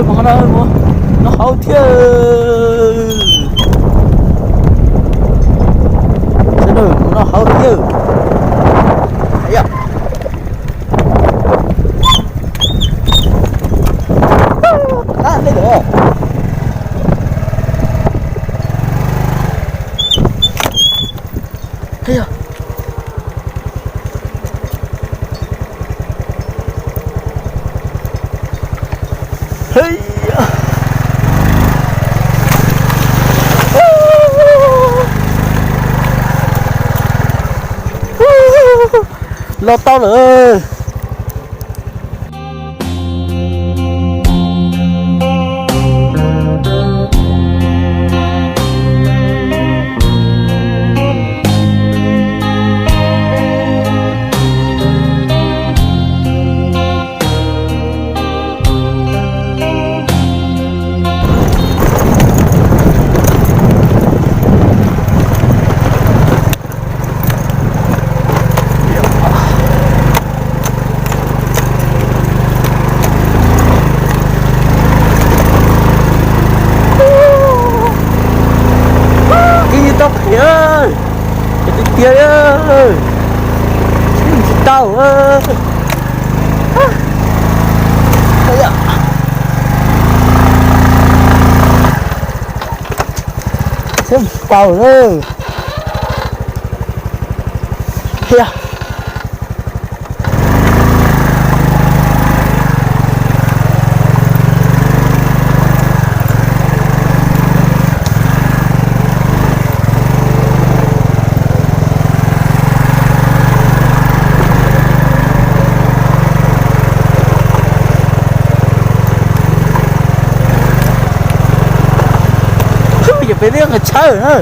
Mus no, mus no hauv thiab. Sawv daws, mus no hauv thiab. Ab, nej lawm. Los tau lawm. Tib tau qhiav, tiag tiag, tsis tau. Tsis tau lawm. Yog peb twb nqes tshawb na.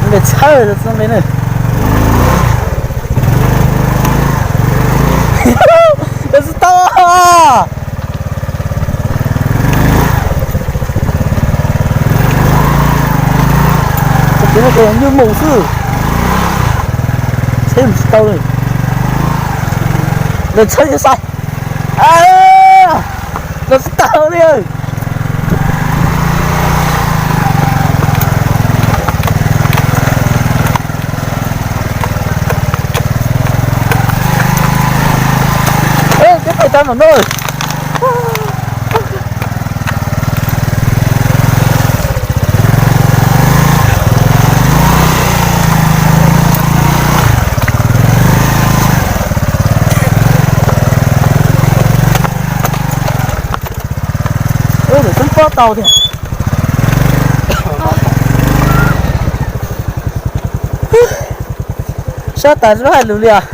Nqes tshawb no ne. Tsis tau. Nyuj mus xwb. Tsheb tsis tau li. Lawv tsheb sai. Lawv tsis tau li. Ej, peb pais tau mam no. Lawv txeeb pob tau thiab. Sab tas tsis hais lus li as.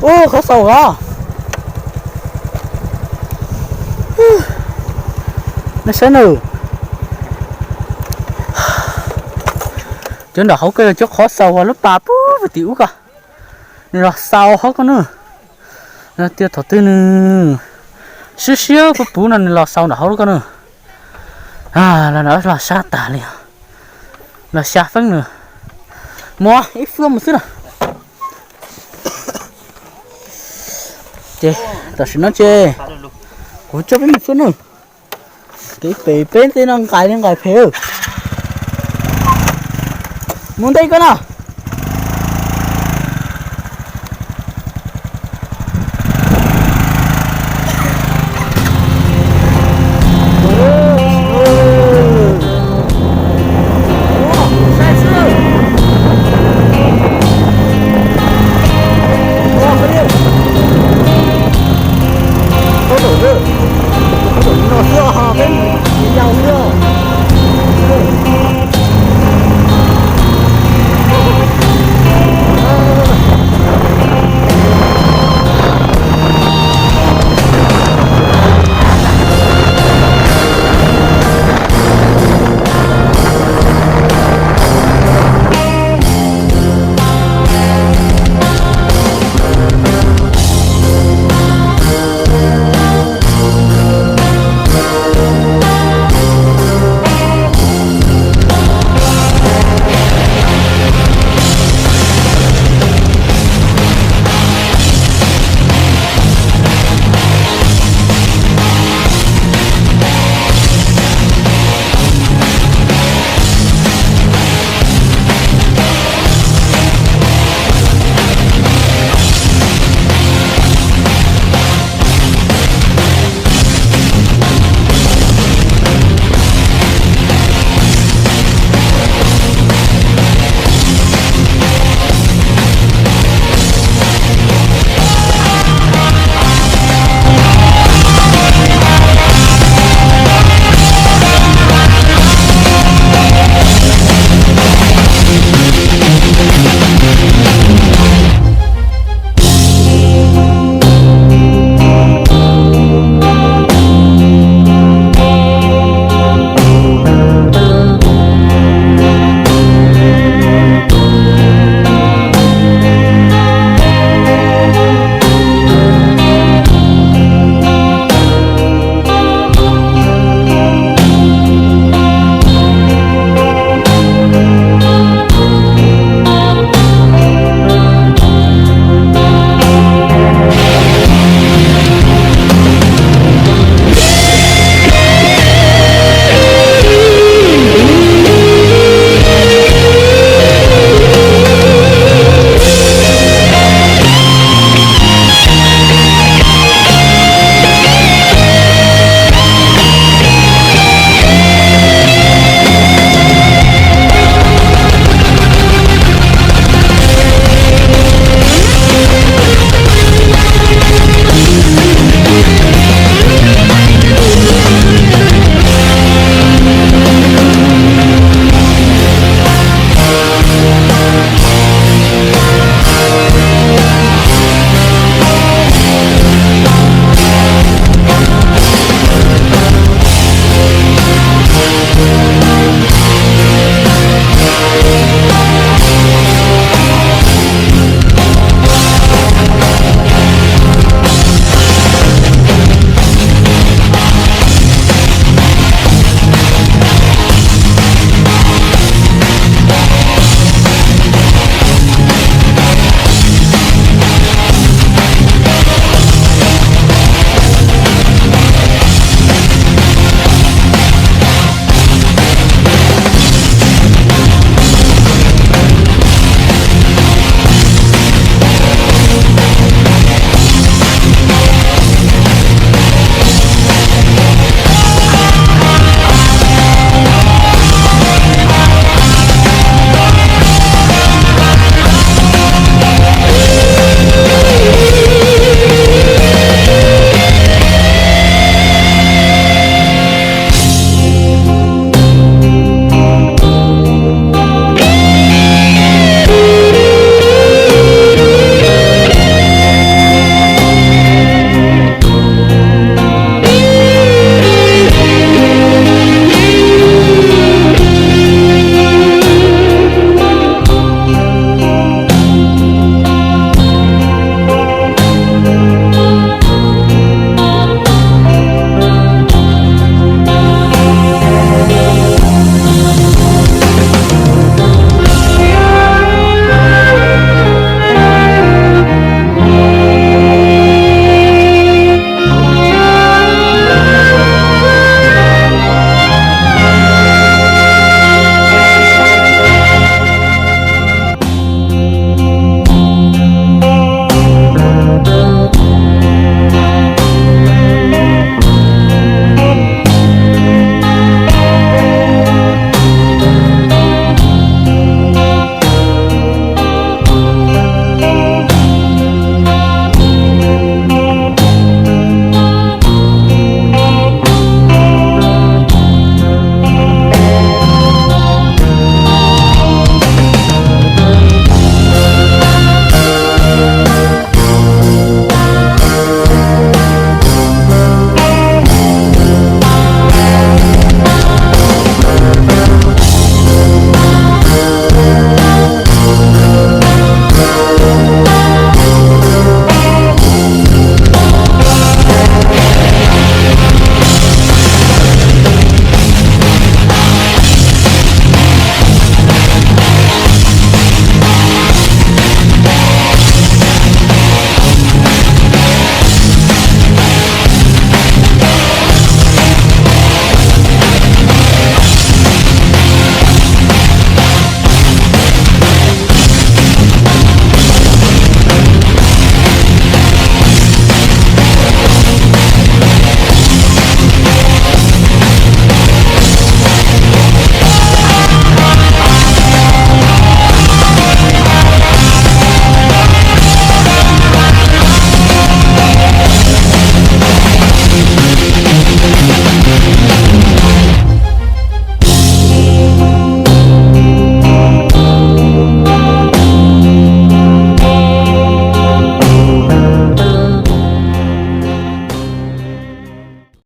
Ua, qhov xaus os. Nej saib nawb. Cov nram hauv ko yog cov qhov xaus uas lub pas puag tim ub ko. Nws los xaus hauv ko na. Tias thaum twg nws siab siab puv puv no nws los xaus nram hauv lub ko na. Los no los sab tas li. Los xya feeb na. Mus ib fwb mus xwb na. Ces tam sim no ces kuv coj peb mus xwb na. Kev pem peb tej no nqais li nqais phem. Mus ntej koj no.